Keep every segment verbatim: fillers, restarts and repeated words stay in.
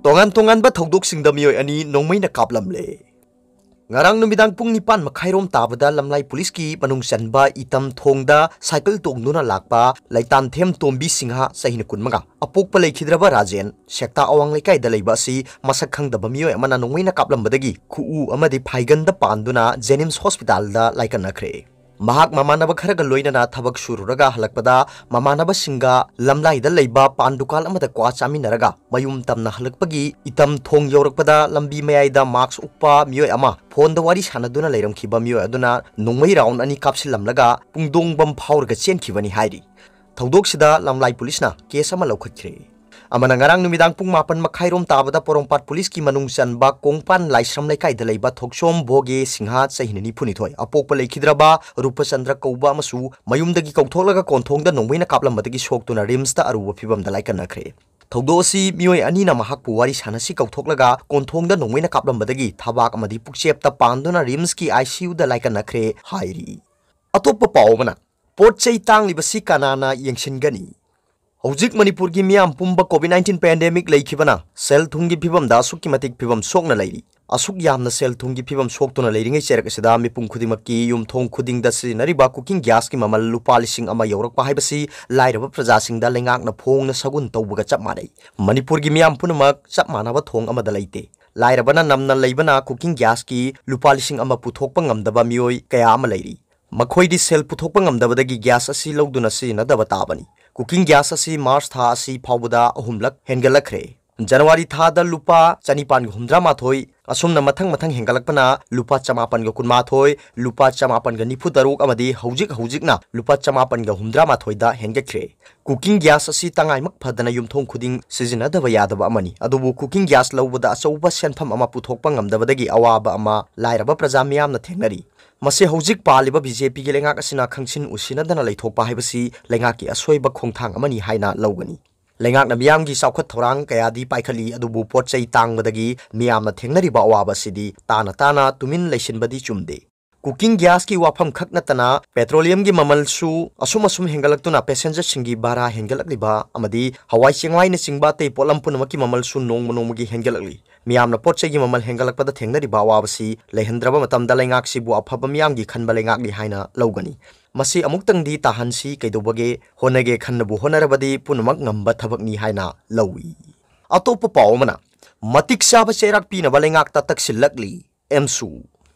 ꯇꯣꯉꯥꯟ ꯇꯣꯉꯥꯟꯕ ꯊꯧꯗꯣꯛꯁꯤꯡꯗ ꯃꯤꯑꯣꯏ ꯑꯅꯤ ꯅꯣꯡꯃꯩꯅ ꯀꯥꯞꯂꯝꯂꯦ꯫ ꯉꯔꯥꯡ ꯅꯨꯃꯤꯗꯥꯡ ꯄꯨꯡ ꯅꯤꯄꯥꯟ ꯃꯈꯥꯏꯔꯣꯝ ꯇꯥꯕꯗ ꯂꯝꯂꯥꯏ ꯄꯨꯂꯤꯁꯀꯤ ꯃꯅꯨꯡ ꯆꯟꯕ ꯏꯇꯝ ꯊꯣꯡꯗ ꯁꯥꯏꯀꯜ ꯇꯣꯡꯗꯨꯅ ꯂꯥꯛꯄ ꯂꯩꯇꯥꯟꯊꯦꯝ ꯇꯣꯝꯕꯤ ꯁꯤꯡꯍ, ꯆꯍꯤꯅ ꯀꯨꯟꯃꯉꯥ, ꯑꯄꯣꯛꯄ ꯂꯩꯈꯤꯗ꯭ꯔꯕ ꯔꯥꯖꯦꯟ, ꯁꯦꯛꯇꯥ ꯑꯋꯥꯡ ꯂꯩꯀꯥꯏꯗ ꯂꯩꯕ ꯑꯁꯤ ꯃꯁꯛ ꯈꯪꯗꯕ ꯃꯤꯑꯣꯏ ꯑꯃꯅ ꯅꯣꯡꯃꯩꯅ ꯀꯥꯞꯂꯝꯕꯗꯒꯤ ꯈꯨꯎ ꯑꯃꯗꯤ ꯐꯥꯏꯒꯟꯗ ꯄꯥꯟꯗꯨꯅ ꯖꯦꯅꯤꯝꯁ ꯍꯣꯁꯄꯤꯇꯥꯜꯗ ꯂꯥꯏꯀꯠꯅꯈ꯭ꯔꯦ꯫ ꯃꯍꯥꯛ ꯃꯃꯥꯟꯅꯕ ꯈꯔꯒ ꯂꯣꯏꯅꯅ ꯊꯕꯛ ꯁꯨꯔꯨꯔꯒ ꯍꯜꯂꯛꯄꯗ, ꯃꯃꯥꯟꯅꯕꯁꯤꯡꯒ ꯂꯝꯂꯥꯏꯗ ꯂꯩꯕ ꯄꯥꯟ ꯗꯨꯀꯥꯟ ꯑꯃꯗ ꯀ꯭ꯋꯥ ꯆꯥꯃꯤꯟꯅꯔꯒ ꯃꯌꯨꯝ ꯇꯝꯅ ꯍꯜꯂꯛꯄꯒꯤ ꯏꯇꯝ ꯊꯣꯡ ꯌꯧꯔꯛꯄꯗ, ꯂꯝꯕꯤ ꯃꯌꯥꯏꯗ ꯃꯥꯛꯁ ꯎꯞꯄ ꯃꯤꯑꯣꯏ ꯑꯃ ꯐꯣꯟꯗ ꯋꯥꯔꯤ ꯁꯥꯟꯅꯗꯨꯅ ꯂꯩꯔꯝꯈꯤꯕ ꯃꯤꯑꯣꯏ ꯑꯗꯨꯅ ꯅꯣꯡꯃꯩ ꯔꯥꯎꯟ ꯑꯅꯤ ꯀꯥꯞꯁꯤꯜꯂꯝꯂꯒ ꯄꯨꯡꯗꯣꯡꯕꯝ ꯐꯥꯎꯔꯒ ꯆꯦꯟꯈꯤꯕꯅꯤ ꯍꯥꯏꯔꯤ꯫ ꯊꯧꯗꯣꯛꯁꯤꯗ ꯂꯝꯂꯥꯏ ꯄꯨꯂꯤꯁꯅ ꯀꯦꯁ ꯑꯃ ꯂꯧꯈꯠꯈ꯭ꯔꯦ꯫ ꯑꯃꯅ ꯉꯔꯥꯡ ꯅꯨꯃꯤꯗꯥꯡ ꯄꯨꯡ ꯃꯥꯄꯟ ꯃꯈꯥꯏꯔꯣꯝ ꯇꯥꯕꯗ ꯄꯣꯔꯣꯝꯄꯥꯠ ꯄꯨꯂꯤꯁꯀꯤ ꯃꯅꯨꯡ ꯆꯟꯕ ꯀꯣꯡꯄꯥꯟ ꯂꯥꯏꯁ꯭ꯔꯝ ꯂꯩꯀꯥꯏꯗ ꯂꯩꯕ ꯊꯣꯛꯆꯣꯝ ꯚꯣꯒꯦ ꯁꯤꯡꯍ, ꯆꯍꯤ ꯅꯤꯐꯨꯅꯤꯊꯣꯏ, ꯑꯄꯣꯛꯄ ꯂꯩꯈꯤꯗ꯭ꯔꯕ ꯔꯨꯄꯆꯟꯗ꯭ꯔ ꯀꯧꯕ ꯑꯃꯁꯨ ꯃꯌꯨꯝꯗꯒꯤ ꯀꯧꯊꯣꯛꯂꯒ ꯀꯣꯟꯊꯣꯡꯗ ꯅꯣꯡꯃꯩꯅ ꯀꯥꯞꯂꯝꯕꯗꯒꯤ ꯁꯣꯛꯇꯨꯅ ꯔꯤꯝꯁꯇ ꯑꯔꯨꯕ ꯐꯤꯕꯝꯗ ꯂꯥꯏꯀꯠꯅꯈ꯭ꯔꯦ꯫ ꯊꯧꯗꯣꯛ ꯑꯁꯤ ꯃꯤꯑꯣꯏ ꯑꯅꯤꯅ ꯃꯍꯥꯛꯄꯨ ꯋꯥꯔꯤ ꯁꯥꯟꯅꯁꯤ ꯀꯧꯊꯣꯛꯂꯒ ꯀꯣꯟꯊꯣꯡꯗ ꯅꯣꯡꯃꯩꯅ ꯀꯥꯞꯂꯝꯕꯗꯒꯤ ꯊꯕꯥꯛ ꯑꯃꯗꯤ ꯄꯨꯛꯆꯦꯞꯇ ꯄꯥꯟꯗꯨꯅ ꯔꯤꯝꯁꯀꯤ ꯑꯥꯏ ꯁꯤ ꯌꯨꯗ ꯂꯥꯏꯀꯠꯅꯈ꯭ꯔꯦ ꯍꯥꯏꯔꯤ꯫ ꯑꯇꯣꯞꯄ ꯄꯥꯎ ꯑꯃꯅ, ꯄꯣꯠ ꯆꯩ ꯇꯥꯡꯂꯤꯕꯁꯤ ꯀꯅꯥꯅ ꯌꯦꯡꯁꯤꯟꯒꯅꯤ? ꯍꯧꯖꯤꯛ ꯃꯅꯤꯄꯨꯔꯒꯤ ꯃꯤꯌꯥꯝ ꯄꯨꯝꯕ ꯀꯣꯚꯤꯗ ꯅꯥꯏꯟꯇꯤꯟ ꯄꯦꯟꯗꯦꯃꯤꯛ ꯂꯩꯈꯤꯕꯅ ꯁꯦꯜ ꯊꯨꯝꯒꯤ ꯐꯤꯕꯝꯗ ꯑꯁꯨꯛꯀꯤ ꯃꯇꯤꯛ ꯐꯤꯕꯝ ꯁꯣꯛꯅ ꯂꯩꯔꯤ꯫ ꯑꯁꯨꯛ ꯌꯥꯝꯅ ꯁꯦꯜ ꯊꯨꯝꯒꯤ ꯐꯤꯕꯝ ꯁꯣꯛꯇꯨꯅ ꯂꯩꯔꯤꯉꯩ ꯆꯩꯔꯛ ꯑꯁꯤꯗ ꯃꯤꯄꯨꯝ ꯈꯨꯗꯤꯡꯃꯛꯀꯤ ꯌꯨꯝꯊꯣꯡ ꯈꯨꯗꯤꯡꯗ ꯁꯤꯖꯤꯟꯅꯔꯤꯕ cooking gasꯀꯤ ꯃꯃꯜ ꯂꯨꯄꯥ ꯂꯤꯁꯤꯡ ꯑꯃ ꯌꯧꯔꯛꯄ ꯍꯥꯏꯕꯁꯤ ꯂꯥꯏꯔꯕ ꯄ꯭ꯔꯖꯥꯁꯤꯡꯗ ꯂꯩꯉꯥꯛꯅ ꯐꯣꯡꯅ ꯁꯒꯨꯟ ꯇꯧꯕꯒ ꯆꯞ ꯃꯥꯟꯅꯩ꯫ ꯃꯅꯤꯄꯨꯔꯒꯤ ꯃꯤꯌꯥꯝ ꯄꯨꯝꯅꯃꯛ ꯆꯞ ꯃꯥꯟꯅꯕ ꯊꯣꯡ ꯑꯃꯗ ꯂꯩꯇꯦ꯫ ꯂꯥꯏꯔꯕꯅ ꯅꯝꯅ ꯂꯩꯕꯅ cooking gasꯀꯤ ꯂꯨꯄꯥ ꯂꯤꯁꯤꯡ ꯑꯃ ꯄꯨꯊꯣꯛꯄ ꯉꯝꯗꯕ ꯃꯤꯑꯣꯏ ꯀꯌꯥ ꯑꯃ ꯂꯩꯔꯤ꯫ ꯃꯈꯣꯏꯗꯤ ꯁꯦꯜ ꯄꯨꯊꯣꯛꯄ ꯉꯝꯗꯕꯗꯒꯤ gas ꯑꯁꯤ ꯂꯧꯗꯨꯅ ꯁꯤꯖꯤꯟꯅꯗꯕ ꯇꯥꯕꯅꯤ꯫ Cooking gas ꯑꯁꯤ ꯃꯥꯔꯆ ꯊꯥ ꯑꯁꯤ ꯐꯥꯎꯕꯗ ꯑꯍꯨꯝꯂꯛ ꯍꯦꯟꯒꯠꯂꯛꯈ꯭ꯔꯦ꯫ ꯖꯅꯋꯥꯔꯤ ꯊꯥꯗ ꯂꯨꯄꯥ ꯆꯅꯤꯄꯥꯟꯒ ꯍꯨꯝꯗ꯭ꯔꯥ ꯃꯥꯊꯣꯏ, ꯑꯁꯨꯝꯅ ꯃꯊꯪ ꯃꯊꯪ ꯍꯦꯟꯒꯠꯂꯛꯄꯅ ꯂꯨꯄꯥ ꯆꯃꯥꯄꯟꯒ ꯀꯨꯟꯃꯥꯊꯣꯏ, ꯂꯨꯄꯥ ꯆꯃꯥꯄꯟꯒ ꯅꯤꯐꯨ ꯇꯔꯨꯛ ꯑꯃꯗꯤ ꯍꯧꯖꯤꯛ ꯍꯧꯖꯤꯛꯅ ꯂꯨꯄꯥ ꯆꯃꯥꯄꯟꯒ ꯍꯨꯝꯗ꯭ꯔꯥ ꯃꯥꯊꯣꯏꯗ ꯍꯦꯟꯒꯠꯈ꯭ꯔꯦ꯫ Cooking gas ꯑꯁꯤ ꯇꯉꯥꯏꯃꯛ ꯐꯗꯅ ꯌꯨꯝꯊꯣꯡ ꯈꯨꯗꯤꯡ ꯁꯤꯖꯤꯟꯅꯗꯕ ꯌꯥꯗꯕ ꯑꯃꯅꯤ꯫ ꯑꯗꯨꯕꯨ cooking gas ꯂꯧꯕꯗ ꯑꯆꯧꯕ ꯁꯦꯟꯐꯝ ꯑꯃ ꯄꯨꯊꯣꯛꯄ ꯉꯝꯗꯕꯗꯒꯤ ꯑꯋꯥꯕ ꯑꯃ ꯂꯥꯏꯔꯕ ꯄ꯭ꯔꯖꯥ ꯃꯤꯌꯥꯝꯅ ꯊꯦꯡꯅꯔꯤ꯫ ꯃꯁꯤ ꯍꯧꯖꯤꯛ ꯄꯥꯜꯂꯤꯕ ꯕꯤ ꯖꯦ ꯄꯤꯒꯤ ꯂꯩꯉꯥꯛ ꯑꯁꯤꯅ ꯈꯪꯁꯤꯟ ꯎꯁꯤꯟꯅꯗꯅ ꯂꯩꯊꯣꯛꯄ ꯍꯥꯏꯕꯁꯤ ꯂꯩꯉꯥꯛꯀꯤ ꯑꯁꯣꯏꯕ ꯈꯣꯡꯊꯥꯡ ꯑꯃꯅꯤ ꯍꯥꯏꯅ ꯂꯧꯒꯅꯤ꯫ ꯂꯩꯉꯥꯛꯅ ꯃꯤꯌꯥꯝꯒꯤ ꯆꯥꯎꯈꯠ ꯊꯧꯔꯥꯡ ꯀꯌꯥꯗꯤ ꯄꯥꯏꯈꯠꯂꯤ, ꯑꯗꯨꯕꯨ ꯄꯣꯠ ꯆꯩ ꯇꯥꯡꯕꯗꯒꯤ ꯃꯤꯌꯥꯝꯅ ꯊꯦꯡꯅꯔꯤꯕ ꯑꯋꯥꯕ ꯑꯁꯤꯗꯤ ꯇꯥꯅ ꯇꯥꯅ ꯇꯨꯃꯤꯟ ꯂꯩꯁꯤꯟꯕꯗꯤ ꯆꯨꯝꯗꯦ꯫ cooking gasꯀꯤ ꯋꯥꯐꯝ ꯈꯛ ꯅꯠꯇꯅ petroleumꯒꯤ ꯃꯃꯜꯁꯨ ꯑꯁꯨꯝ ꯑꯁꯨꯝ ꯍꯦꯟꯒꯠꯂꯛꯇꯨꯅ passengerꯁꯤꯡꯒꯤ ꯚꯥꯔꯥ ꯍꯦꯟꯒꯠꯂꯛꯂꯤꯕ ꯑꯃꯗꯤ ꯍꯋꯥꯏ ꯆꯦꯡꯋꯥꯏꯅ ꯆꯤꯡꯕ ꯑꯇꯩ ꯄꯣꯠꯂꯝ ꯄꯨꯝꯅꯃꯛꯀꯤ ꯃꯃꯜꯁꯨ ꯅꯣꯡꯃ ꯅꯣꯡꯃꯒꯤ ꯍꯦꯟꯒꯠꯂꯛꯂꯤ꯫ ꯃꯤꯌꯥꯝꯅ ꯄꯣꯠ ꯆꯩꯒꯤ ꯃꯃꯜ ꯍꯦꯟꯒꯠꯂꯛꯄꯗ ꯊꯦꯡꯅꯔꯤꯕ ꯑꯋꯥꯕꯁꯤ ꯂꯩꯍꯟꯗ꯭ꯔꯕ ꯃꯇꯝꯗ ꯂꯩꯉꯥꯛꯁꯤꯕꯨ ꯑꯐꯕ ꯃꯤꯌꯥꯝꯒꯤ ꯈꯟꯕ ꯂꯩꯉꯥꯛꯅꯤ ꯍꯥꯏꯅ ꯂꯧꯒꯅꯤ꯫ ꯃꯁꯤ ꯑꯃꯨꯛꯇꯪꯗꯤ ꯇꯥꯍꯟꯁꯤ, ꯀꯩꯗꯧꯕꯒꯦ, ꯍꯣꯠꯅꯒꯦ ꯈꯟꯅꯕꯨ ꯍꯣꯠꯅꯔꯕꯗꯤ ꯄꯨꯝꯅꯃꯛ ꯉꯝꯕ ꯊꯕꯛꯅꯤ ꯍꯥꯏꯅ ꯂꯧꯏ꯫ ꯑꯇꯣꯞꯄ ꯄꯥꯎ ꯑꯃꯅ, ꯃꯇꯤꯛ ꯆꯥꯕ ꯆꯩꯔꯥꯛ ꯄꯤꯅꯕ ꯂꯩꯉꯥꯛꯇ ꯇꯛꯁꯤꯜꯂꯛꯂꯤ ꯑꯦꯝꯁꯨ꯫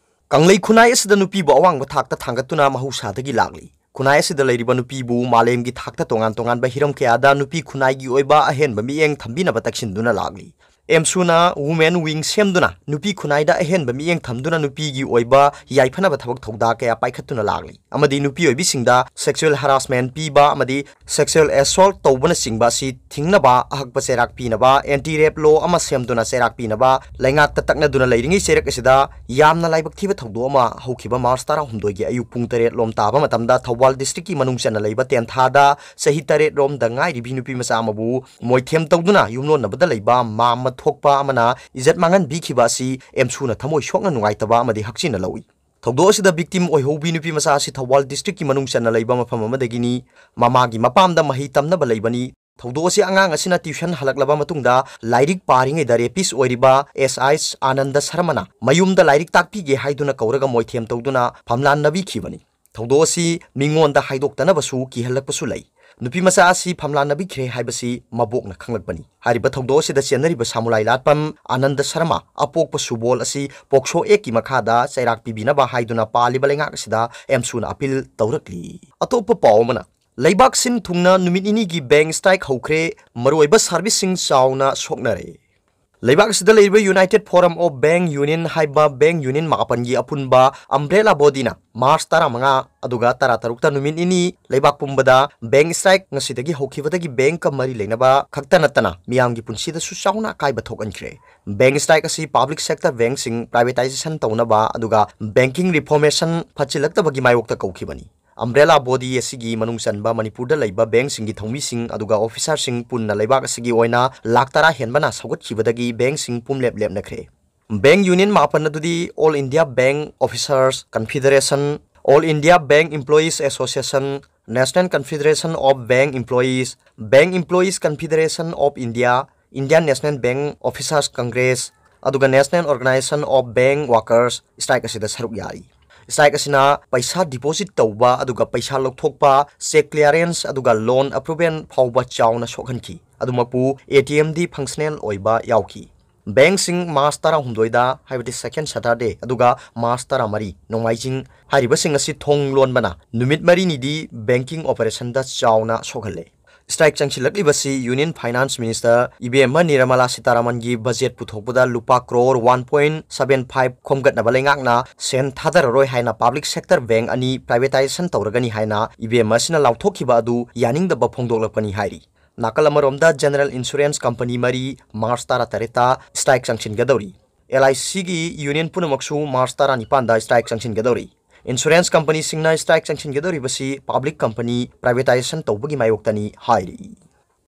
ꯀꯪꯂꯩ ꯈꯨꯟꯅꯥꯏ ꯑꯁꯤꯗ ꯅꯨꯄꯤꯕꯨ ꯑꯋꯥꯡꯕ ꯊꯥꯛꯇ ꯊꯥꯡꯒꯠꯇꯨꯅ ꯃꯍꯧꯁꯥꯗꯒꯤ ꯂꯥꯛꯂꯤ꯫ ꯈꯨꯟꯅꯥꯏ ꯑꯁꯤꯗ ꯂꯩꯔꯤꯕ ꯅꯨꯄꯤꯕꯨ ꯃꯥꯂꯦꯝꯒꯤ ꯊꯥꯛꯇ ꯇꯣꯉꯥꯟ ꯇꯣꯉꯥꯟꯕ ꯍꯤꯔꯝ ꯀꯌꯥꯗ ꯅꯨꯄꯤ ꯈꯨꯟꯅꯥꯏꯒꯤ ꯑꯣꯏꯕ ꯑꯍꯦꯟꯕ ꯃꯤꯠꯌꯦꯡ ꯊꯝꯕꯤꯅꯕ ꯇꯛꯁꯤꯟꯗꯨꯅ ꯂꯥꯛꯂꯤ꯫ ꯑꯦꯝꯁꯨꯅ women wing ꯁꯦꯝꯗꯨꯅ ꯅꯨꯄꯤ ꯈꯨꯟꯅꯥꯏꯗ ꯑꯍꯦꯟꯕ ꯃꯤꯠꯌꯦꯡ ꯊꯝꯗꯨꯅ ꯅꯨꯄꯤꯒꯤ ꯑꯣꯏꯕ ꯌꯥꯏꯐꯅꯕ ꯊꯕꯛ ꯊꯧꯗꯥꯡ ꯀꯌꯥ ꯄꯥꯏꯈꯠꯇꯨꯅ ꯂꯥꯛꯂꯤ ꯑꯃꯗꯤ ꯅꯨꯄꯤ ꯑꯣꯏꯕꯤꯁꯤꯡꯗ sexual harassment ꯄꯤꯕ ꯑꯃꯗꯤ sexual assault ꯇꯧꯕꯅꯆꯤꯡꯕ ꯑꯁꯤ ꯊꯤꯡꯅꯕ ꯑꯍꯛꯄ ꯆꯩꯔꯥꯛ ꯄꯤꯅꯕ anti rape law ꯑꯃ ꯁꯦꯝꯗꯨꯅ ꯆꯩꯔꯥꯛ ꯄꯤꯅꯕ ꯂꯩꯉꯥꯛꯇ ꯇꯛꯅꯗꯨꯅ ꯂꯩꯔꯤꯉꯩ ꯆꯩꯔꯛ ꯑꯁꯤꯗ ꯌꯥꯝꯅ ꯂꯥꯏꯕꯛ ꯊꯤꯕ ꯊꯧꯗꯣꯛ ꯑꯃ ꯍꯧꯈꯤꯕ ꯃꯥꯔꯆ ꯇꯔꯥꯍꯨꯝꯗꯣꯏꯒꯤ ꯑꯌꯨꯛ ꯄꯨꯡ ꯇꯔꯦꯠ ꯂꯣꯝ ꯇꯥꯕ ꯃꯇꯝꯗ ꯊꯧꯕꯥꯜ districtꯀꯤ ꯃꯅꯨꯡ ꯆꯟꯅ ꯂꯩꯕ ꯇꯦꯟꯊꯥꯗ ꯆꯍꯤ ꯇꯔꯦꯠ ꯔꯣꯝꯗ ꯉꯥꯏꯔꯤꯕꯤ ꯅꯨꯄꯤ ꯃꯆꯥ ꯑꯃꯕꯨ ꯃꯣꯏꯊꯦꯝ ꯇꯧꯗꯨꯅ ꯌꯨꯝꯂꯣꯟꯅꯕꯗ ꯂꯩꯕ ꯃꯥꯝꯃ ꯊꯣꯛꯄ ꯑꯃꯅ ꯏꯖꯠ ꯃꯥꯡꯍꯟꯕꯤꯈꯤꯕ ꯑꯁꯤ ꯑꯦꯝꯁꯨꯅ ꯊꯃꯣꯏ ꯁꯣꯛꯅ ꯅꯨꯡꯉꯥꯏꯇꯕ ꯑꯃꯗꯤ ꯍꯛꯆꯤꯟꯅ ꯂꯧꯏ꯫ ꯊꯧꯗꯣꯛ ꯑꯁꯤꯗ victim ꯑꯣꯏꯍꯧꯕꯤ ꯅꯨꯄꯤ ꯃꯆꯥ ꯑꯁꯤ ꯊꯧꯕꯥꯜ districtꯀꯤ ꯃꯅꯨꯡ ꯆꯟꯅ ꯂꯩꯕ ꯃꯐꯝ ꯑꯃꯗꯒꯤꯅꯤ꯫ ꯃꯃꯥꯒꯤ ꯃꯄꯥꯝꯗ ꯃꯍꯩ ꯇꯝꯅꯕ ꯂꯩꯕꯅꯤ꯫ ꯊꯧꯗꯣꯛ ꯑꯁꯤ ꯑꯉꯥꯡ ꯑꯁꯤꯅ tuition ꯍꯜꯂꯛꯂꯕ ꯃꯇꯨꯡꯗ ꯂꯥꯏꯔꯤꯛ ꯄꯥꯔꯤꯉꯩꯗ rapist ꯑꯣꯏꯔꯤꯕ ꯑꯦꯁ ꯑꯥꯏ ꯑꯥꯅꯟꯗ ꯁꯔꯃꯅ ꯃꯌꯨꯝꯗ ꯂꯥꯏꯔꯤꯛ ꯇꯥꯛꯄꯤꯒꯦ ꯍꯥꯏꯗꯨꯅ ꯀꯧꯔꯒ ꯃꯣꯏꯊꯦꯝ ꯇꯧꯗꯨꯅ ꯐꯝꯂꯥꯟꯅꯕꯤꯈꯤꯕꯅꯤ꯫ ꯊꯧꯗꯣꯛ ꯑꯁꯤ ꯃꯤꯉꯣꯟꯗ ꯍꯥꯏꯗꯣꯛꯇꯅꯕꯁꯨ ꯀꯤꯍꯜꯂꯛꯄꯁꯨ ꯂꯩ꯫ ꯅꯨꯄꯤ ꯃꯆꯥ ꯑꯁꯤ ꯐꯝꯂꯥꯟꯅꯕꯤꯈ꯭ꯔꯦ ꯍꯥꯏꯕꯁꯤ ꯃꯕꯣꯛꯅ ꯈꯪꯂꯛꯄꯅꯤ꯫ ꯍꯥꯏꯔꯤꯕ ꯊꯧꯗꯣꯛ ꯑꯁꯤꯗ ꯆꯦꯟꯅꯔꯤꯕ ꯁꯥꯃꯨꯂꯥꯏ ꯂꯥꯠꯄꯝ ꯑꯥꯅꯟꯗ ꯁꯔꯃ ꯑꯄꯣꯛꯄ ꯁꯨꯕꯣꯜ ꯑꯁꯤ POCSO Actꯀꯤ ꯃꯈꯥꯗ ꯆꯩꯔꯥꯛ ꯄꯤꯕꯤꯅꯕ ꯍꯥꯏꯗꯨꯅ ꯄꯥꯜꯂꯤꯕ ꯂꯩꯉꯥꯛ ꯑꯁꯤꯗ ꯑꯦꯝꯁꯨꯅ appeal ꯇꯧꯔꯛꯂꯤ꯫ ꯑꯇꯣꯞꯄ ꯄꯥꯎ ꯑꯃꯅ, ꯂꯩꯕꯥꯛ ꯁꯤꯟ ꯊꯨꯡꯅ ꯅꯨꯃꯤꯠ ꯅꯤꯅꯤꯒꯤ bank strike ꯍꯧꯈ꯭ꯔꯦ, ꯃꯔꯨꯑꯣꯏꯕ serviceꯁꯤꯡ ꯆꯥꯎꯅ ꯁꯣꯛꯅꯔꯦ꯫ ꯂꯩꯕꯥꯛ ꯑꯁꯤꯗ ꯂꯩꯔꯤꯕ United Forum of Bank Union ꯍꯥꯏꯕ bank union ꯃꯥꯄꯟꯒꯤ ꯑꯄꯨꯟꯕ umbrella bodyꯅ ꯃꯥꯔꯆ ꯇꯔꯥꯃꯉꯥ ꯑꯗꯨꯒ ꯇꯔꯥꯇꯔꯨꯛꯇ ꯅꯨꯃꯤꯠ ꯅꯤꯅꯤ ꯂꯩꯕꯥꯛ ꯄꯨꯝꯕꯗ bank strike ꯉꯁꯤꯗꯒꯤ ꯍꯧꯈꯤꯕꯗꯒꯤ bankꯀ ꯃꯔꯤ ꯂꯩꯅꯕ ꯈꯛꯇ ꯅꯠꯇꯅ ꯃꯤꯌꯥꯝꯒꯤ ꯄꯨꯟꯁꯤꯗꯁꯨ ꯆꯥꯎꯅ ꯑꯀꯥꯏꯕ ꯊꯣꯛꯍꯟꯈ꯭ꯔꯦ꯫ Bank strike ꯑꯁꯤ public sector bankꯁꯤꯡ privatization ꯇꯧꯅꯕ ꯑꯗꯨꯒ banking reformation ꯐꯠꯆꯤꯜꯂꯛꯇꯕꯒꯤ ꯃꯥꯌꯣꯛꯇ ꯀꯧꯈꯤꯕꯅꯤ꯫ Umbrella body ꯑꯁꯤꯒꯤ ꯃꯅꯨꯡ ꯆꯟꯕ ꯃꯅꯤꯄꯨꯔꯗ ꯂꯩꯕ bankꯁꯤꯡꯒꯤ ꯊꯧꯃꯤꯁꯤꯡ ꯑꯗꯨꯒ officerꯁꯤꯡ ꯄꯨꯟꯅ ꯂꯩꯕꯥꯛ ꯑꯁꯤꯒꯤ ꯑꯣꯏꯅ ꯂꯥꯈ ꯇꯔꯥ ꯍꯦꯟꯕꯅ ꯁꯧꯒꯠꯈꯤꯕꯗꯒꯤ bankꯁꯤꯡ ꯄꯨꯝꯂꯦꯞ ꯂꯦꯞꯅꯈ꯭ꯔꯦ꯫ Bank Union ꯃꯥꯄꯟ ꯑꯗꯨꯗꯤ All India Bank Officers Confederation, All India Bank Employees Association, National Confederation of Bank Employees, Bank Employees Confederation of India, Indian National Bank Officers Congress, ꯑꯗꯨꯒ National Organization of Bank Workers strike ꯑꯁꯤꯗ ꯁꯔꯨꯛ ꯌꯥꯔꯤ꯫ Strike ꯑꯁꯤꯅ ꯄꯩꯁꯥ deposit ꯇꯧꯕ ꯑꯗꯨꯒ ꯄꯩꯁꯥ ꯂꯧꯊꯣꯛꯄ, cheque clearance ꯑꯗꯨꯒ loan approval ꯐꯥꯎꯕ ꯆꯥꯎꯅ ꯁꯣꯛꯍꯟꯈꯤ꯫ ꯑꯗꯨꯃꯛꯄꯨ, ATMꯗꯤ functional ꯑꯣꯏꯕ ꯌꯥꯎꯈꯤ꯫ Bankꯁꯤꯡ March ꯇꯔꯥꯍꯨꯝꯗꯣꯏꯗ, ꯍꯥꯏꯕꯗꯤ second Saturday, ꯑꯗꯨꯒ March ꯇꯔꯥꯃꯔꯤ, ꯅꯣꯡꯃꯥꯏꯖꯤꯡ, ꯍꯥꯏꯔꯤꯕꯁꯤꯡ ꯑꯁꯤ ꯊꯣꯡ ꯂꯣꯟꯕꯅ ꯅꯨꯃꯤꯠ ꯃꯔꯤꯅꯤꯗꯤ banking operationꯗ ꯆꯥꯎꯅ ꯁꯣꯛꯍꯜꯂꯦ꯫ Strike ꯆꯪꯁꯤꯜꯂꯛꯂꯤꯕꯁꯤ Union Finance Minister ꯏꯕꯦꯝꯃ ꯅꯤꯔꯃꯂꯥ ꯁꯤꯇꯥꯔꯥꯃꯟꯒꯤ budget ꯄꯨꯊꯣꯛꯄꯗ ꯂꯨꯄꯥ crore one point seven five ꯈꯣꯝꯒꯠꯅꯕ ꯂꯩꯉꯥꯛꯅ ꯁꯦꯟ ꯊꯥꯗꯔꯔꯣꯏ ꯍꯥꯏꯅ public sector bank ꯑꯅꯤ privatization ꯇꯧꯔꯒꯅꯤ ꯍꯥꯏꯅ ꯏꯕꯦꯝꯃ ꯑꯁꯤꯅ ꯂꯥꯎꯊꯣꯛꯈꯤꯕ ꯑꯗꯨ ꯌꯥꯅꯤꯡꯗꯕ ꯐꯣꯡꯗꯣꯛꯂꯛꯄꯅꯤ ꯍꯥꯏꯔꯤ꯫ ꯅꯥꯀꯜ ꯑꯃꯔꯣꯝꯗ, general insurance company ꯃꯔꯤ March ꯇꯔꯥꯇꯔꯦꯠꯇ strike ꯆꯪꯁꯤꯟꯒꯗꯧꯔꯤ꯫ LICꯒꯤ union ꯄꯨꯝꯅꯃꯛꯁꯨ March ꯇꯔꯥꯅꯤꯄꯥꯟꯗ strike ꯆꯪꯁꯤꯟꯒꯗꯧꯔꯤ꯫ Insurance companyꯁꯤꯡꯅ strike ꯆꯪꯁꯤꯟꯒꯗꯧꯔꯤꯕꯁꯤ public company privatization ꯇꯧꯕꯒꯤ ꯃꯥꯌꯣꯛꯇꯅꯤ ꯍꯥꯏꯔꯤ꯫